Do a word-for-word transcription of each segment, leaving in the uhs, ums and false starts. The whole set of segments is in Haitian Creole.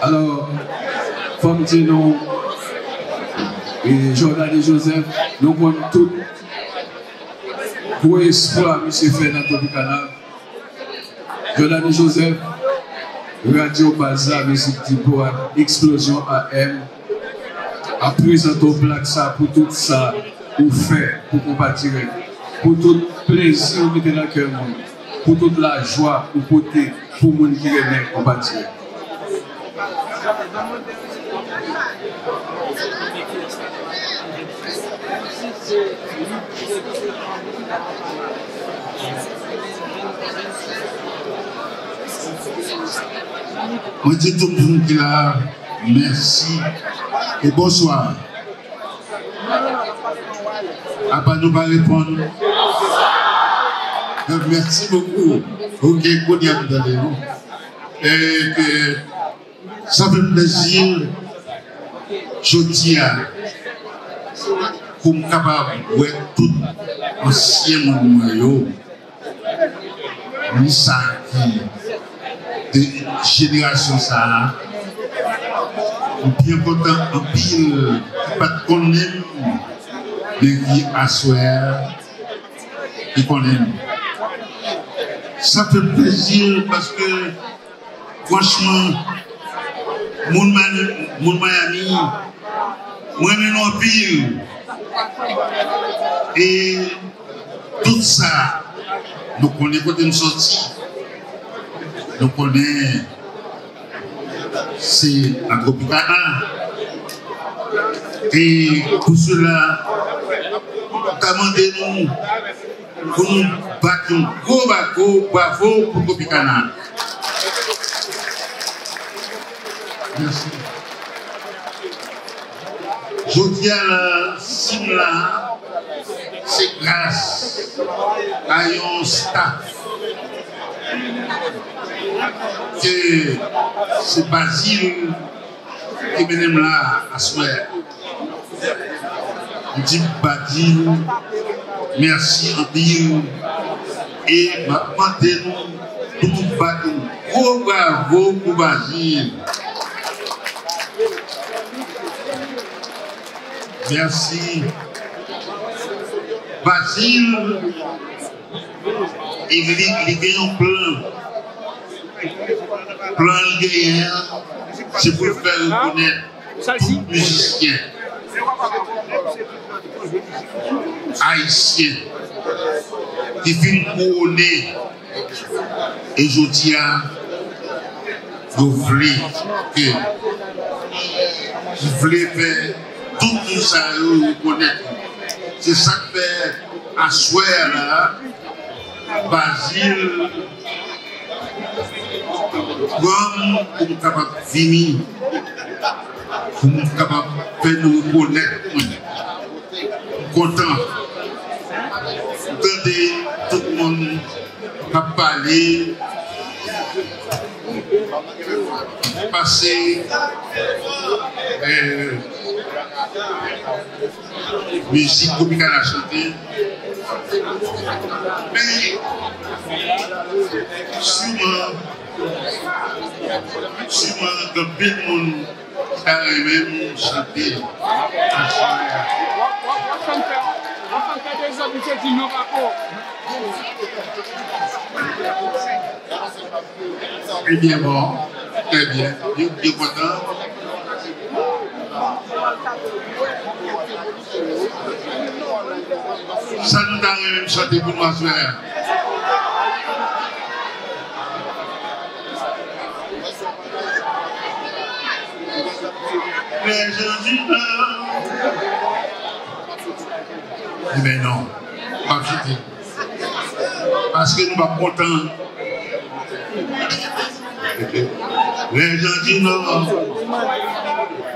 Alò, fò m di nou, e, Jordany Joseph, nou konn tout gwo espwa misye fè nan Tropicana. Jordany Joseph, radyo baz la, mizik Dipo ak Eksplozyon A M ap prezante w plak sa pou tout sa ou fè pou konpa dirèk, pou tout plezi ou mete nan kè moun, pou tout lajwa ou pote pou moun ki renmen konpa dirèk. Mwen di tout moun ki la, mèsi e bonswa. Apa nou pa reponn? Mèsi bokou. Ok, kounye a m tande nou. E ke sa fè m plezi jodi a pou m kapab wè tout ansyen moun mwen yo. Moun sa ki de jenerasyon sa a, m byen kontan anpil, ki pa t konnen m, men ki aswè a, ki konnen m. Sa fè m plezi paske, franchman, moun Mani-, moun Miami, mwen renmen nou anpil. E tout sa, nou konnen kote m soti. Nou konnen se nan Tropicana. E pou sela, m ta mande nou pou nou bat yon gwo bako, bravo pou Tropicana. Mèsi. Jodi a la, si m la, se gras a yon staff ke se Bazil ki mennen m la aswè. M di Bazil mèsi anpil e m ap mande nou pou nou bat yon gwo bravo pou Bazil. Mèsi. Bazil, li, li gen yon plan. Plan l genyen an, se pou l fè rekonèt tout mizisyen ayisyen ki fin kouwone e jodi a, yo vle ke, ki vle fè tout moun sa yo rekonèt yo. Se sa k fè aswè a la, Bazil pran m pou m kapab vini, pou m kapab fè nou rekonèt mwen. M kontan. M tande tout moun k ap pale, pase, eh, mizik Tropicana chante. Men, siman, siman, gen anpil moun ki ta renmen m chante. W ap, w ap, w ap fè m fè, w ap fè m fè dezòd, misye di non, pa ko. Ebyen, bon, trè byen. Yo, yo kontan. Sa nou ta renmen m chante pou nou aswè a? Lè jan di non. Ebyen non, m ap chante. Paske nou p ap kontan. Lè jan di non,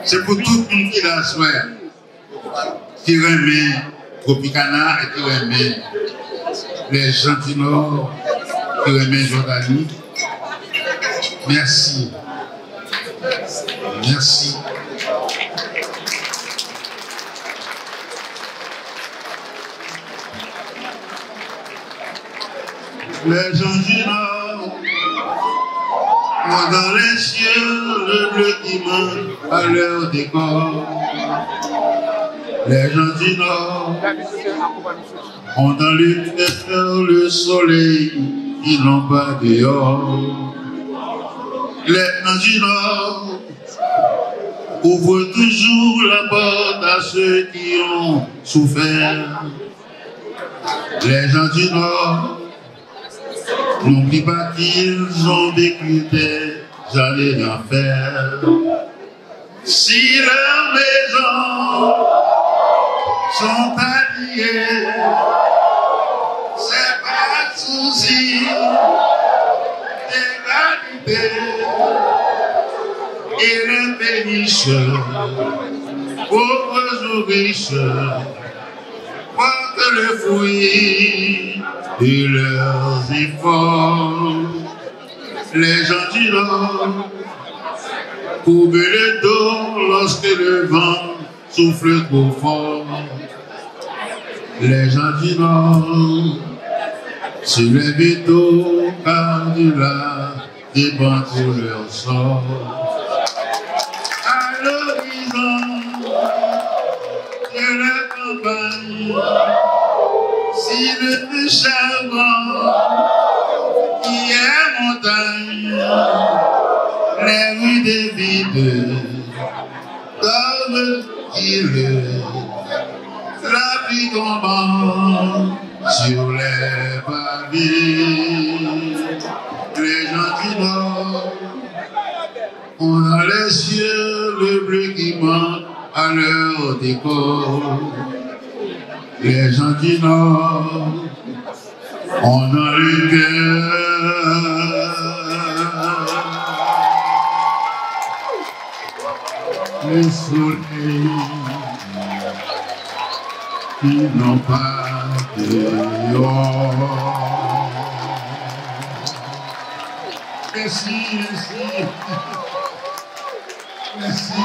se pou tout moun ki la aswè a, ki renmen Tropicana e ki renmen Lè jan di non, ki renmen Jordany. Mèsi. Mèsi. Les gens du Nord ont dans les yeux le bleu qui manque à leur décor. Les gens du Nord ont dans le cœur le soleil qu'ils n'ont pas dehors. Les gens du Nord ouvrent toujours la porte à ceux qui ont souffert. Les gens du Nord n'oublient pas qu'ils ont des critères à ne rien faire. Si leurs maisons sont taillées, c'est par souci d'égalité. Et les péniches, pauvres ou riches, portent le fruit de leurs efforts. Les gens du Nord courbent le dos lorsque le vent souffle trop fort. Les gens du Nord se lèvent tôt car de là dépend tout leur sort. À l'horizon de la campagne, si le charbon qui est montagne, les rues dévidées, comme il la pluie tombant sur les pavés. Les gens du Nord ont dans les yeux le bleu qui manque à leur décor. Les gens du Nord ont dans le cœur le soleil qui n'ont pas dehors. Mèsi, mèsi. Mèsi.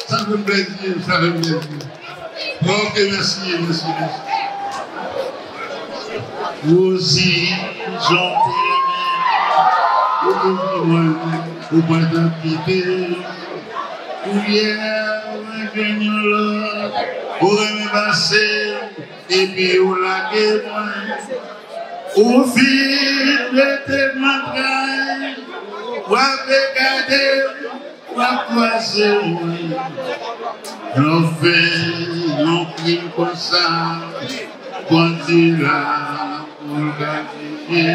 Sa fè m plezi, sa fè m plezi. Ok, mèsi, mèsi, mèsi. Rosie, jan w te renmen, ou te di mwen, ou pa t ap kite. Kounye a, mwen jwenn yon lòt, ou renmen pase, epi ou lage mwen. Ou fin mete m nan tray, w ap gade m, w ap kwaze mwen. Lè w fè yon krim konsa, kondi la pou l ka jije.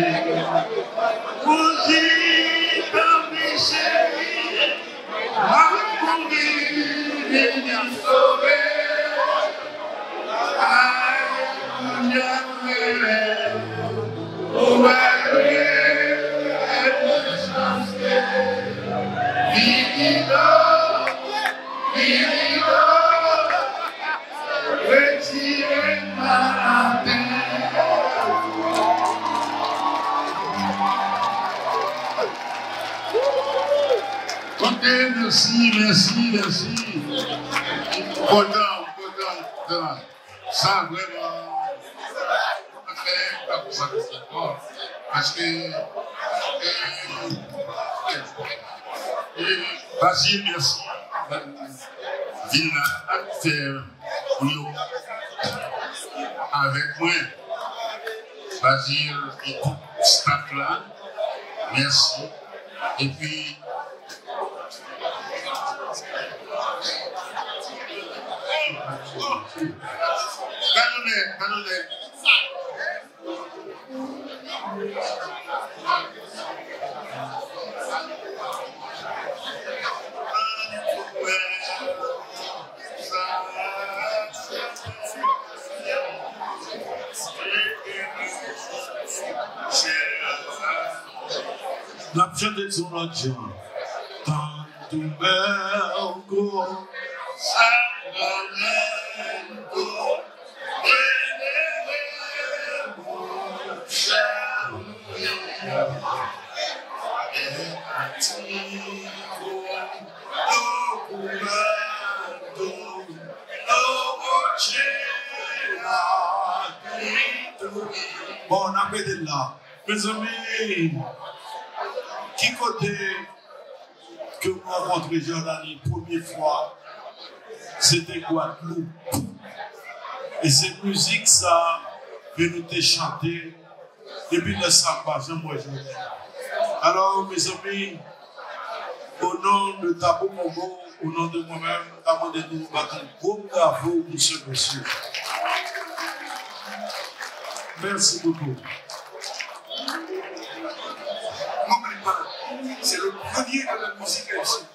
Kounye a, tanpri cheri, m ap kouri vini sove. Ay, kounye a, mwen, ou pa gen lè pou chanse. Vini non, vini non, retire m nan latè. Ok, mèsi, mèsi, mèsi. Kontan, kontan, kontan. Sa vrèman fè m pa konsa konsa ankò. Paske, e, e, Bazil, mèsi. Vin la, fè pou yo avèk mwen. Bazil e tout staff la, mèsi. Epi, gade yon nèg, gade yon nèg. N ap chante l sou yon lòt jan. Tanto meu coração lamento, Bon, n ap rete la. Mezanmi, ki kote ke m rankontre Jordany premye fwa, se te Gwadloup. E se mizik sa ke nou te chante depi lè sa, m pa janm wè Jordany. Alò, mezanmi, au nom de Tabou Combo, au nom de moi-même, m ta mande nou bat yon gwo bravo pou se mesye. Merci beaucoup. N'oublie pas, c'est le pionnier de la musique haïtienne.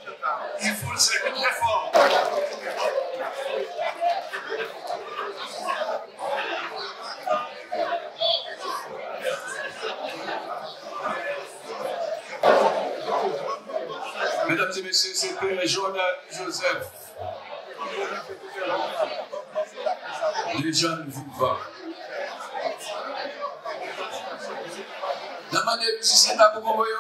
Il faut le saluer très fort. Medam e mesye, se te Jordany Joseph. Lejand vivan. N ap mande mizisyen Tabou Combo yo.